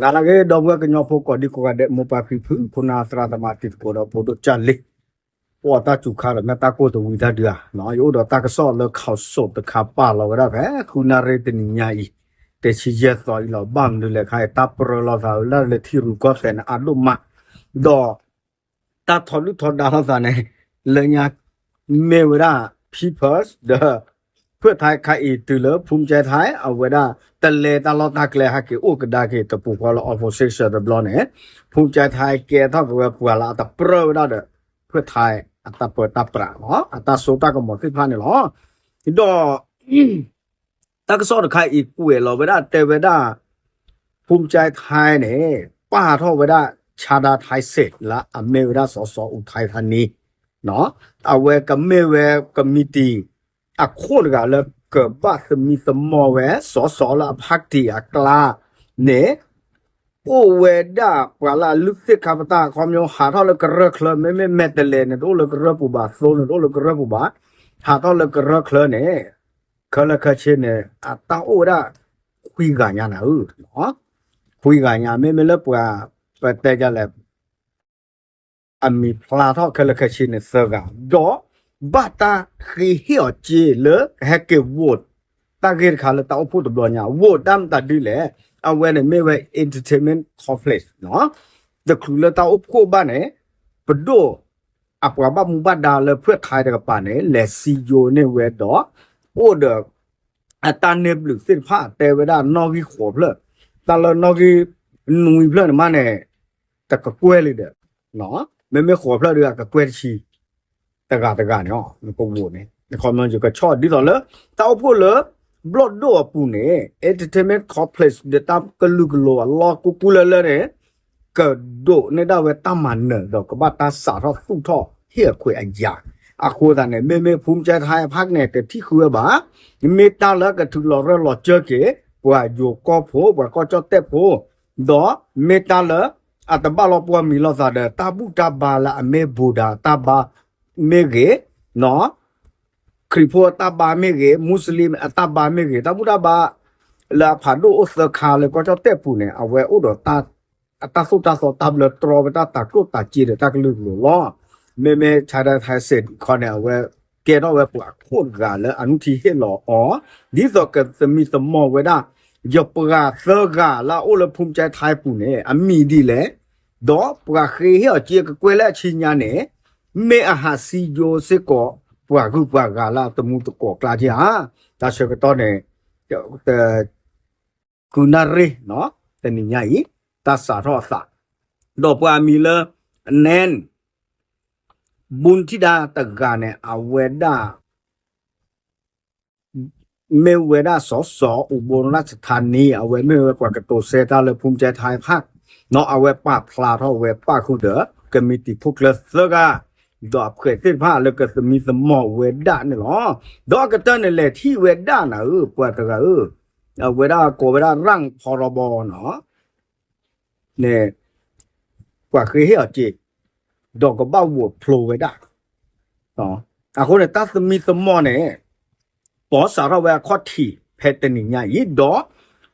ဂၤလၢဂ့ၤ ဒီပုၢ်ဝဲၢ်ကညီဖိကိးဒံကိးဂၤဒဲး မိၢ်ပၢ်ဖံဖု ခိၣ်နၢ်သရၣ်သမါတံၤသကိးဒီးဖိဒိၣ်ကၢ်လံ, အိၣ်တၢ်စူၤခါဒီးမ့ၢ်တၢ်ကိၢ်တဝံၤတၢ်ဒုးဧါ, ယအိၣ်ဒီးတၢ်ကစီၣ်လၢ ข่าวสด တခါပာ်လီၤဝဲဒၣ်ဖဲ ဃုနၣ်ရံၣ်တနံၤညါအံၤ, တဆံယဲၢ်သီအံၤလီၤ. ဘၣ်မနုၤလဲၣ်ခါအံၤ တၢ်ပြၢလိာ်သးဝဲဒၣ်လၢထံရူၢ်ကီၢ်သဲးန့ၣ်အါဒိၣ်မး, ဒီး တၢ်ထီဒုၣ်ထီဒါလိာ်သးန့ၣ် လၢညါ မ့ၢ်ဝဲဒၣ် People's ဒီး ဖုၣ်ထဲခါအံၤတုၤလၢ ဖူမကၠဲထဲ အဝဲဒၣ် တလဲၤတၢ်လီၢ်တၢ်ကျဲဟဲက့ၤအိၣ်ကဒါက့ၤတပူၤဃီလၢ opposition တဘျီန့ၣ် ဖူမကၠဲထဲကဲထီၣ်က့ၤဝဲပှၤလၢအတပြၢဝဲဒၣ်ဒီး ဖုၣ်ထဲအတၢ်ပၢတၢ်ပြးလီၤ အတၢ်စိတၢ်ကမီၤသ့ၣ်တဖၣ်န့ၣ်လီၤ. ဒီး တၢ်ကစီၣ်တခါအံၤကွဲးလီၤဝဲဒၣ်တဲဝဲဒၣ် ဖူမကၠဲထဲန့ၣ် ပာ်ထီၣ်ဝဲဒၣ် ဆါဒါထဲစ့း လၢအမ့ၢ်ဝဲဒၣ်စီၤစီၤအူထဲသနံ အဝဲကမ့ၢ်ဝဲကမံးတံာ် အခိၣ်တဂၤလၢကဘၣ်သမံသမိးဝဲ စီၤစီၤလၢအဖါတံၢ်အကျါန့ၣ် အိၣ်ဝဲဒၣ်ပှၤလၢအလုၢ်သ့ၣ်ခါပတာ် အခီပညီ ဟးထီၣ်လၢကရၢချၢ မ့မ့ၢ်မဲာ်တဲၤလဲၤန့ၣ် တအိၣ်လၢကရၢပူၤဘၣ် သိန့ၣ် တအိၣ်လၢကရၢပူၤဘၣ် ဟးထီၣ်လၢကရၢချၢန့ၣ် ခဲလၢာ်ခဲဆ့န့ၣ် အတၢ်အိၣ်ဝဲဒၣ် ခွံဂၤညါနၤဧၢ, ခွံဂၤညါ မ့မ့ၢ်လၢပှၤ ပတဲဒ်လဲၣ် အမံၤဖျါထီၣ်ခဲလၢာ်ခဲဆ့န့ၣ်သၢဂၤ, ဒီးဘၣ်တၢ်ဃ့ဟ့ၣ်အီၤစ့လၢကဟဲက့ၤ vote တၢ်ဂ့ၢ်တခါလၢတၢ်အိၣ်ဖှိၣ်တဘျီညါ vote တၢ်မတၤဒ်လဲၣ်, အဝဲန့ၣ်မ့ၢ်ဝဲ entertainment complex တချုးလၢတၢ်အိၣ်ဖှိၣ်ဘၣ်န့ၣ် ပဒိၣ် အပှၤဘၣ်မူဘၣ်ဒါလၢဖုၣ်ထဲတကပၤန့ၣ် လဲၤစံယိၤန့ၢ်ဝဲဒီး အိၣ်ဒီး အတၢ်န့ၢ်ဘျုးသ့ၣ်တဖၣ်တဲဝဲဒၣ်နီၣ်ဂံၢ်ဃိးဖျၢၣ်, တၢ်လၢနီၣ်ဂံၢ်နွံဖျၢၣ်န့ၣ်မးန့ၣ် တကကွဲၢ်လံဒီး မ့မ့ၢ်ဃိးဖျၢၣ်ဒီးအကကွဲၢ်တဆံ တဂၤတဂၤန့ၣ် နကဝိၤန့ၣ် နခီမကၠိကဆီၣ် ဒ်သိးလၢ တၢ်အိၣ်ဖှိၣ်လၢ ဘျီၣ်ဒိၣ်အပူၤန့ၣ် entertainment complex ဒီးတၢ်ကလုာ်ကလိၤအလီၢ်ကူကူလၢလၢန့ၣ် ကဒိးန့ၢ်ဒၣ်ဝဲတၢ်မၤနၢၤဒီးကဘၣ်တၢ်စးထီၣ်သူၣ်ထီၣ်ဟ့ၣ်အခွဲးအယာ်, အဃိသတးန့ၣ် မ့မ့ၢ်ဖူမကၠဲထဲအဖၣ်န့ၣ် တထံၣ်ဃုဝဲဘၣ်, မ့ၢ်တၢ်လၢကထုးလီၤရၢၢ်လီၤစၢၤက့ၤ ပှၤယိၤကီၢ်ဖိ ပှၤကီၢ်ကၠီၣ်တဲၣ်ဖိ ဒီးမ့ၢ်တၢ်လၢ အတဘၣ်လီၤပှီၢ်မံၤလိာ်သးဒီး တၢ်ဘူၣ်တၢ်ဘါလၢအမ့ၢ်ဘူးဒၤတၢ်ဘါမ့ၢ်ဂ့ၤ, ခရံာ်ဖိအတၢ်ဘါမ့ၢ်ဂ့ၤ, မူစလ့ၣ်အတၢ်ဘါမ့ၢ်ဂ့ၤ, တၢ်ဘူၣ်တၢ်ဘါ လၢအဖးဒိၣ်အိၣ်သၢခါလၢကီၢ်ကၠီၣ်တဲၣ်ပူၤန့ၣ် အဝဲအိၣ်ဒီး အတၢ်သိၣ်တၢ်သီတၢ်ဘျၢတြီဝဲတၢ်တၤကျိၣ်တၤစ့ဒီးတၢ်ကလုာ်ကလိၤလီၤ. မ့မ့ၢ်ဆါဒါထဲစ့းတခီန့ၣ် အဝဲကဲထီၣ်ဝဲပှၤခိၣ်တဂၤလၢအနုၢ်ထံဟ့ၣ်လီၤအီၤ ဒ်သိးကသမံသမိးဝဲဒၣ် ယပှၤသၢဂၤလၢအအိၣ်လၢဖူမကၠဲထဲပူၤန့ၣ် အမံၤဒ်လဲၣ်, ဒီးပှၤဃ့ဟ့ၣ်အီၤစ့ကကွဲၢ်လၢအဆံညါန့ၣ် မ့ၢ်အဟးစံယိၤစ့ၢ်ကီး ပှၤဂုၤပှၤဂၤလၢအတမူတကိးကျါဧါ. တၢ်ဆၢကတီၢ်န့ၣ် ဃုနၣ်ရံၣ် တနံၤညါအံၤ တၢ်စးထီၣ်အသး ဒီးပှၤအမံၤလၢ နၢၣ် ဘူးထံဒါတဂၤန့ၣ် အဝဲဒၣ် မ့ၢ်ဝဲဒၣ်စီၤစီၤ အူဘိရၣ်စထါနံ အဝဲမ့ၢ်ဝဲပှၤကတိၤဆၢတၢ်လၢဖူမကၠဲထဲဖၣ်, အဝဲပာ်ဖျါထီၣ်ဝဲပၣ်ဃုာ်ဒီး ကမံးတံာ်ဖိကျၢၢ်သၢဂၤ ဒီးအဖှဲးသ့ၣ်တဖၣ်လၢကသမံသမိးဝဲဒၣ်န့ၣ်လီၤ. ဒီးအကတၢၢ်န့ၣ်လဲၤထံၣ်ဝဲဒၣ်နၤဧၢ ပှၤတဂၤဧၢ, အဝဲဒၣ်ကိးဝဲဒၣ် ရၣ်ဖီရီဘီ နီၤ န့ၣ် ပှၤဃ့ဟ့ၣ်အီၤစ့ ဒီးကဘၣ်ဝိးဖျိဝဲဒၣ်. အဃိန့ၣ် တၢ်သမံသမိးန့ၣ် ပိာ်စးထီၣ်ဝဲအခီၣ်ထံးဖဲတနံၤညါအံၤ ဒီး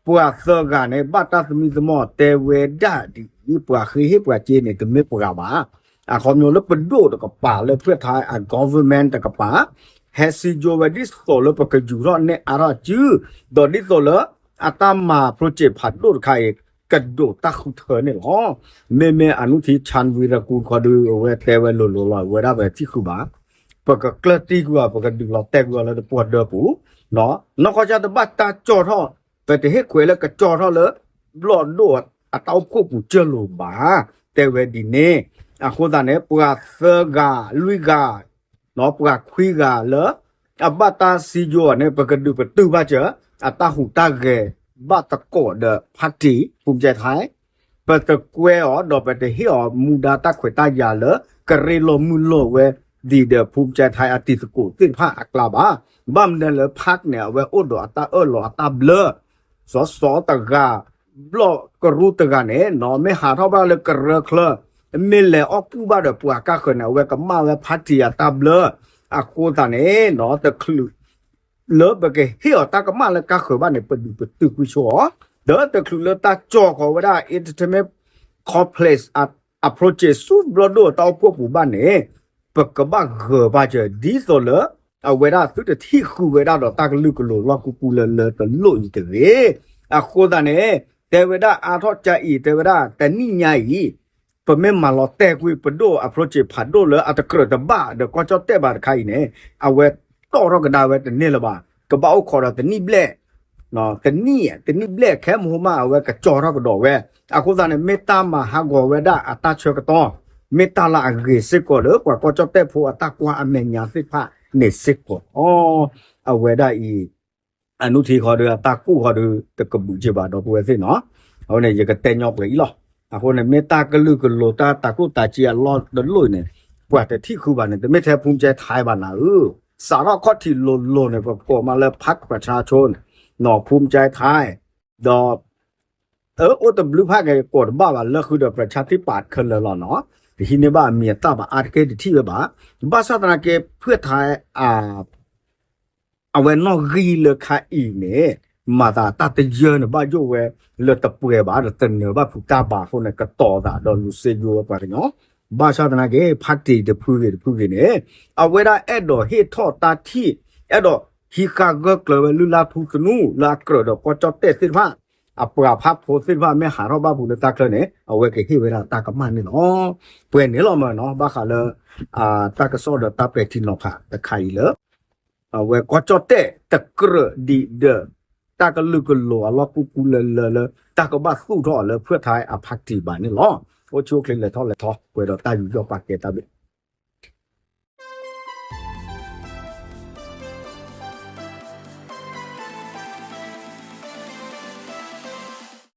ပှၤသၢဂၤန့ၣ် ဘၣ်တၢ်သမံသမိးတဲဝဲဒၣ်ဒ်အံၤ ပှၤဃ့ဟ့ၣ်ပှၤစ့န့ၣ် တမ့ၢ်ပှၤဘၣ်. အခီပညီလၢပဒိၣ်တကပၤလၢဖုၣ်ထဲအ government တကပၤ ဟဲစံယိၤဝဲဒ်သိးလၢပကယူၤထီၣ်နဲၣ်အါထီၣ်စု ဒီးဒ်သိးလၢ အတၢ်မၤ project ဖးဒိၣ်တခါအံၤ ကဒိးတၢ်ဃုထၢန့ၣ်လီၤ. မ့မ့ၢ်အနုၢ်ထံ ဆၣ်ဝံရကူၣ် ခီဒုး အဝဲတဲဝဲလိၤလိၤလီၤ အဝဲဒၣ်ပထံၣ်ဃုာ်ဘၣ်, ပကကျၢၢ်တံၢ်ကွံာ်အီၤ ပကဒုးလီၤတဲာ်ကွံာ်အီၤလၢတပှၢ်ဒၢပူၤ, နီၢ်ကီၢ်စၢ်တဘၣ်တၢ်ကၠီၣ်ထီၣ်, ပတဟ့ၣ်ခွဲးလၢကကၠီၣ်ထီၣ်လၢ ဘျီၣ်ဒိၣ်အတၢ်အိၣ်ဖှိၣ်ပူၤကၢၢ်လိာ်ဘၣ်, တဲဝဲဒ်န့ၣ်. အဃိသတးန့ၣ် ပှၤသၢဂၤ လွံၢ်ဂၤ ပှၤခွံဂၤလၢ အဘၣ်တၢ်စံယိၤအီၤန့ၣ် ပကဒုးပတုာ်ဘၣ်စၢၤ အတၢ်ဟူးတၢ်ဂဲၤ ဘၣ်သကိးဒီး party ဖူမကၠဲထဲ ပတကွဲအီၤ ဒီးပတဟ့ၣ်အီၤမူဒါတၢ်ခွဲးတၢ်ယာ်လၢ ကရ့လိာ်မုာ်လိာ်ဝဲ ဒ်ဒီးဖူမကၠဲထဲအတံၤသကိးသ့ၣ်တဖၣ်အကျါဘၣ်. ဘၣ်မနုၤလဲၣ် party န့ၣ် အဝဲအိၣ်ဒီးအတၢ်အၢၣ်လီၤအတၢ်ဘျၢ စီၤစီၤတဂၤ ဘျီၣ်ကရူၢ်တဂၤန့ၣ် မ့ၢ်ဟးထီၣ်ဘၣ်လၢကရၢချၢ မ့ၢ်လဲၤအီၣ်ကူၣ်ဘၣ်ဒီးပှၤကါဃၢၤန့ၣ် အဝဲကမၣ်ဝဲ party အတၢ်ဘျၢ. အဃိသတးန့ၣ် တချုးလၢပကဟ့ၣ်အီၤတၢ်ကမၣ်လၢကါဃၢၤဘၣ်န့ၣ် ပဒုးပတုာ်ကွံာ်ဆိအီၤ ဒီးတချုးလၢတၢ်ကၠီၣ်ဃီၤဝဲဒၣ် entertainment complex approach ဆူဘျီၣ်ဒိၣ်အတၢ်အိၣ်ဖှိၣ်ပူၤဘၣ်န့ၣ် ပကဘၣ်ဂၢၤဘၣ်စၢၤ ဒ်သိးလၢ အဝဲဒၣ်သုတထံၣ်ဃုာ်ဝဲဒၣ်ဒီးတၢ်ကလုာ်ကလိၤလီၢ်ကူပူၤလၢလၢတလိၣ်အံၤတဂ့ၤ. အဃိသတးန့ၣ် တဲဝဲဒၣ်အါထီၣ်ကါအံၤ တဲဝဲဒၣ်တနံၣ်ညါအံၤ ပမ့ၢ်မၤလီၤတဲာ်ကွံာ်ပဒိၣ် approach ဖးဒိၣ်လၢအတကြၢးတဘၣ်ဒီးကီၢ်ကၠီၣ်တဲၣ်ဘၣ်တခါအံၤန့ၣ် အဝဲတီၣ်ထီၣ်ကဒါဝဲတန့ၢ်လၢၤဘၣ်. ကဘၣ်အိၣ်ခိးဒီးတနံၣ်ဘျဲၣ် တနံၣ် တနံၣ်ဘျဲၣ်ခဲမဟိမး အဝဲကကၠီၣ်ထီၣ်ကဒီးဝဲ. အဃိသတးန့ၣ် မ့ၢ်တၢ်မၤဟးဂီၤဝဲဒၣ်အတၢ်ဆၢကတီၢ် မ့ၢ်တၢ်လၢအဂ့ၤစ့ၢ်ကီးလၢပှၤကီၢ်ကၠီၣ်တဲၣ်ဖိအတၢ်ကွၢ်အမဲာ်ညါသ့ၣ်တဖၣ်န့ၣ်စ့ၢ်ကီးလီၤ. အဝဲဒၣ်အံၤ အနုထံဃီဒီးအတၢ်ကူၣ်ဃီဒီး တကဘူးက့ဘၣ်ဒီပုၢ်ဝဲၢ်သ့ၣ်နီၤ. အဃိန့ၣ် ယကတဲညီပှဲၤအံၤလီၤ. အဃိန့ၣ် မ့ၢ်တၢ်ကလုာ်ကလိၤတၢ်တၤကျိၣ်တၤစ့အလီၢ်တလိၣ်အံၤန့ၣ် ပှၤတထံၣ်ဃုာ်ဘၣ်န့ၣ် တမ့ၢ်ထဲဖူမကၠဲထဲဘၣ်နၤဧၢ, စးထီၣ်ခီၣ်ထံးလိၤလိၤန့ၣ် ပကိးမးလၢ พรรคประชาชน နီၤ ဖူမကၠဲထဲ ဒီး အိၣ်တဘျုးဖးက့ၤကိးတဘၣ်ဘၣ် လၢဃုာ်ဒီး ประชาธิปัตย์ ခဲလၢာ်လီၤနီၤ. တဟံးန့ၢ်ဘၣ်အမံၤအသၣ်ဘၣ် အါတက့ၢ်တထံၣ်ဝဲဘၣ်. ဘၣ်ဆၣ်သနာ်က့ ဖုၣ်ထါ အဝဲနီၣ်ဂံၢ်လၢခါအံၤန့ၣ် မၤသးတၢ်တယၢၢ်န့ၣ် ဘၣ်ယိၣ်ဝဲလၢတပှဲၤဘၣ်ဒီး တနၢၤဘၣ်ဖုးတၢ်ဘၣ်အဃိန့ၣ် ကတီၤသးဒီးလူၤစ့ယိဝဲပှၤကညီ. ဘၣ်ဆၣ်သနာ်က့ ဖါတံၣ်တဖုဂ့ၤတဖုဂ့ၤန့ၣ် အဝဲဒၣ်အဲၣ်ဒိးဟ့ၣ်ထီၣ်တၢ်ထံၣ် အဲၣ်ဒိးဟံးဃာ်ဂၢၢ်ကျၢၤဝဲလုၢ်လၢ်ထူသနူ လၢအကြၢးဒီးကီၢ်ကၠီၣ်တဲၣ်သ့ၣ်တဖၣ် အပှၤဖးဖိသ့ၣ်တဖၣ်မ့ၢ်ဟးထီၣ်ဘၣ်ပူၤလၢတၢ်ချၢန့ၣ် အဝဲကဟ့ၣ်ဝဲဒၣ်တၢ်ကမၣ်န့ၣ်လီၤ. ပှဲၤန့ၣ်လီၤမးနီၤ ဘၣ်ဃးလၢ တၢ်ကစီၣ်ဒီးတၢ်ပဲာ်ထံနီၤဖးတခါအံၤလၢ အဝဲကီၢ်ကၠီၣ်တဲၣ်တကြၢးဒံးဒီး တၢ်ကလုာ်ကလိၤအလီၢ်ကူပူၤလၢလၢလၢ တၢ်ကဘၣ်သူၣ်ထီၣ်အီၤလၢဖုၣ်ထါအဖါတံၣ်ဘၣ်န့ၣ်လီၤ. အိၣ်ဆူၣ်အိၣ်ချ့လဲၤထီၣ်လဲၤထီ ပှဲၤဒီးတၢ်ယူးယီၣ်ပာ်ကဲတၢ်ဘျုး